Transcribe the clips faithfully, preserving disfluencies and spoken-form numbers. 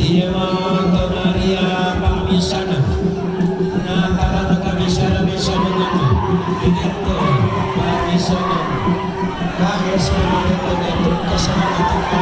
Iya, ma, tona ria pamisanan. Na tara na kamisanan-misanan, begitu pamisanan. Ka S P Marende itu kesenangan kita.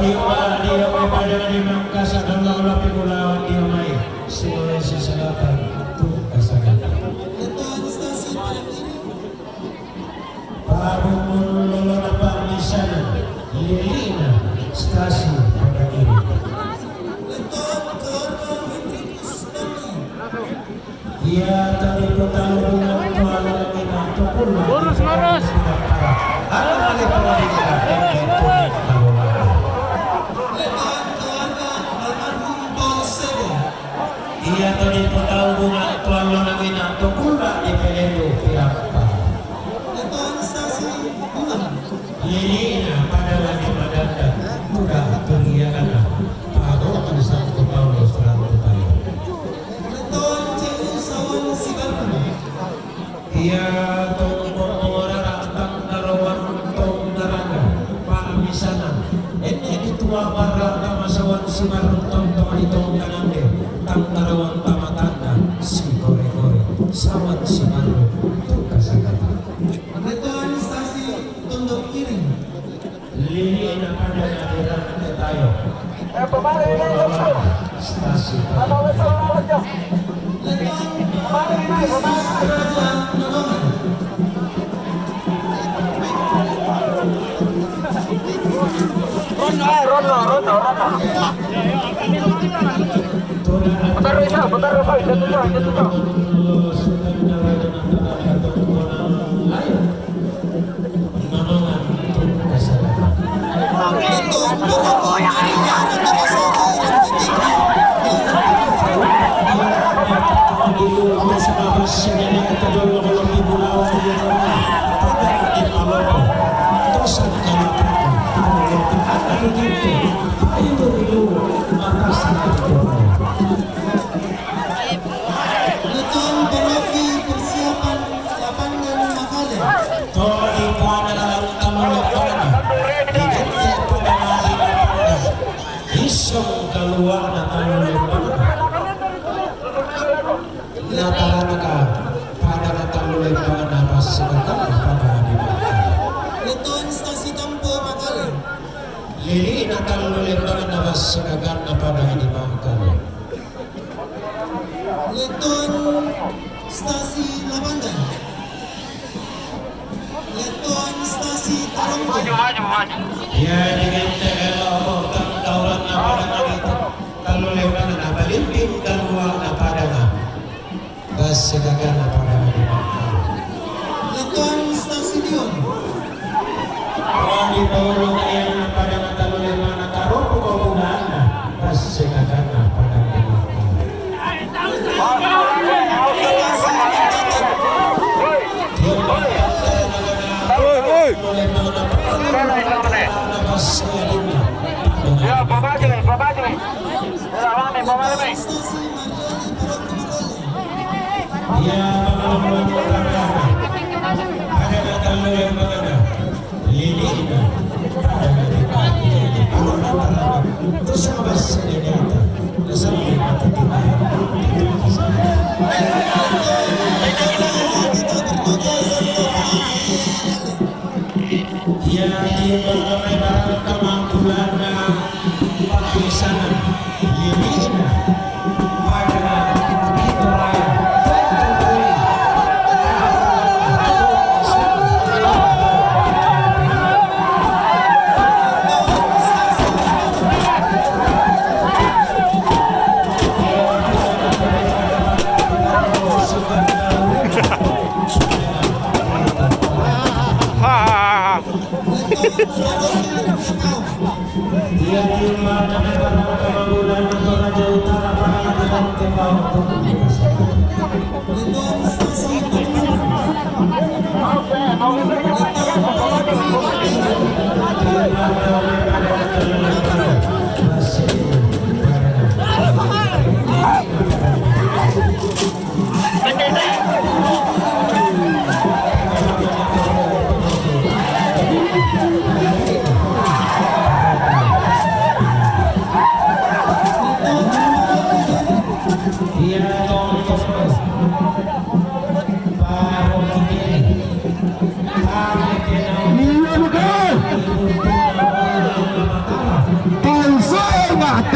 Dia mai, dia mai pada di Mangkasa, kalau lebih mulawan dia mai Sulawesi Selatan, tu kasagatan. Pabungun lolona pamisanan, lilina stasi Padang Iri. Ia tadi putau dengan tuala lagi na tukul. Lurus, lurus. Anak alih pengadilan. Ia tadi putau dengan tuala lagi na tukul di Pelendo Pirampa. Lilina pada lagi madanda, muda turiagana. Paro Santo Paulus Ratu Tayo. Ia tongko morara tangkarawan tongkaraga pamisanan. Ene di tua barra tamasawan si baru tongtong di tongkanande tangkarawan tamatanda si kore-kore sawan si baru tukasagatan. Reton stasi Tondok Iring. Lilina pada hadiran tayo. Stasi. Rondo, eh, rondo, rondo, rondo. Putar, putar, putar, putar, putar, putar. Letong Paroki persiapan lapangan Makale. Todi pada tamu lepana. Digente pada nadi lepana. Isong kaluana tamu lepana. Natarana ka pada tamu lepana, pasikakan pada nadi lepana. Letong stasi Tampo Makale. Lilina tamu lepana, pasikakan pada nadi lepana. Letong stasi Labanda. Letong stasi Taronggo. Ya, dengan tegala mau tangkauran apa dengan itu? Kalau lewat apa limping keluar apa dengan? Bas sedakan apa dengan itu? Letong stasi Dion. Wali Paulo kayang pada mata lulih mana karupu kau bulan. Pas sedakan pada. Oi, oi. Ya, Bapak Juli, Bapak Juli. Ya, rame, Bapak Juli. Ya, Bapak Juli. Ada datang yang mana? Ini, ini. Terus sama saya. Ia tiba kami barang kemampuan papisanan. Ini pada itu raya.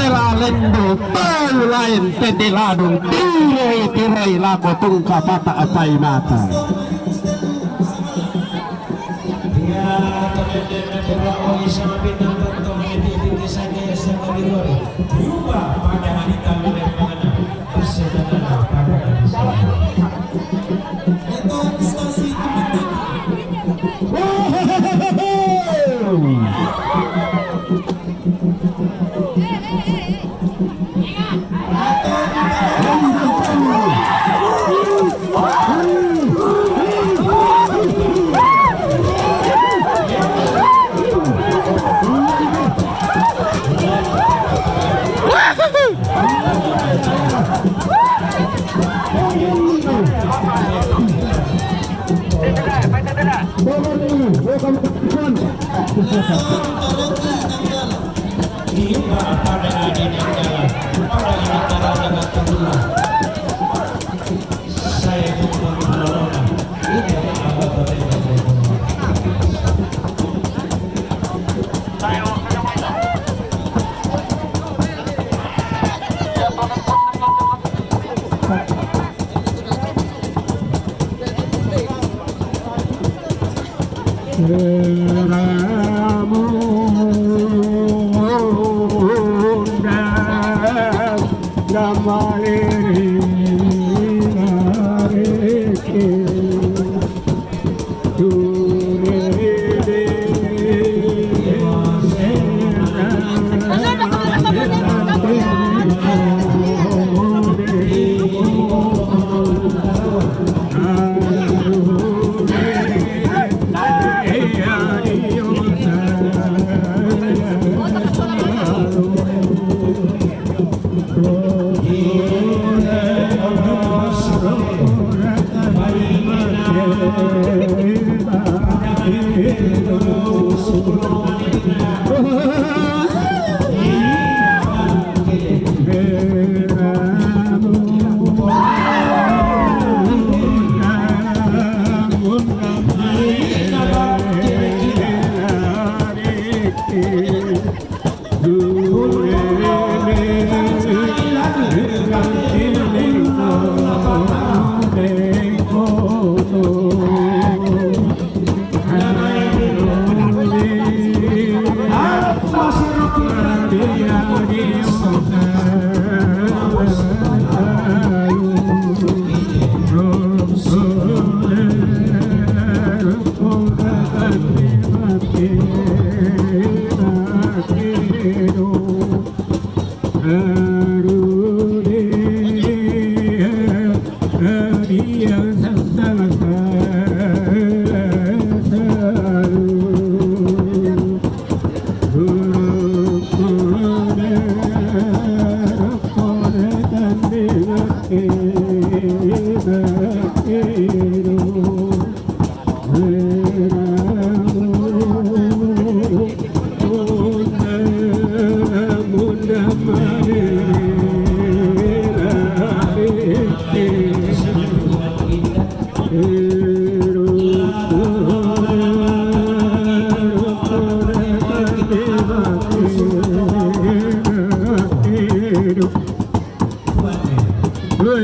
Lalendo tau laen tende ladong, tirai-tirai lako tungka pata apai mata. Ya, tende-tende pura oi sama pinang tentong, ini titik saja yang sama di luar. Berubah pada hari tamu dan mengenang. Bersejarah pada hari Sabtu. Itu stasi teman-teman.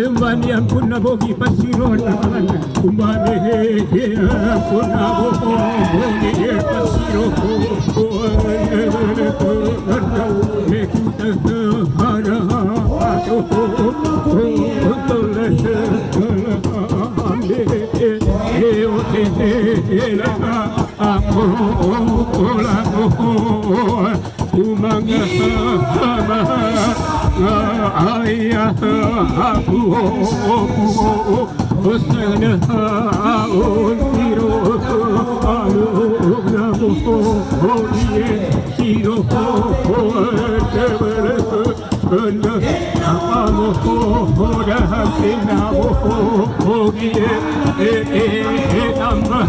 Umbani ampun na bogi pasiro na. Umbani ampun na bogi pasiro. Umanga ama aya aku osana aon tiro alu namu oye tiro tebele anda amo hoda kinamu oye e e e ama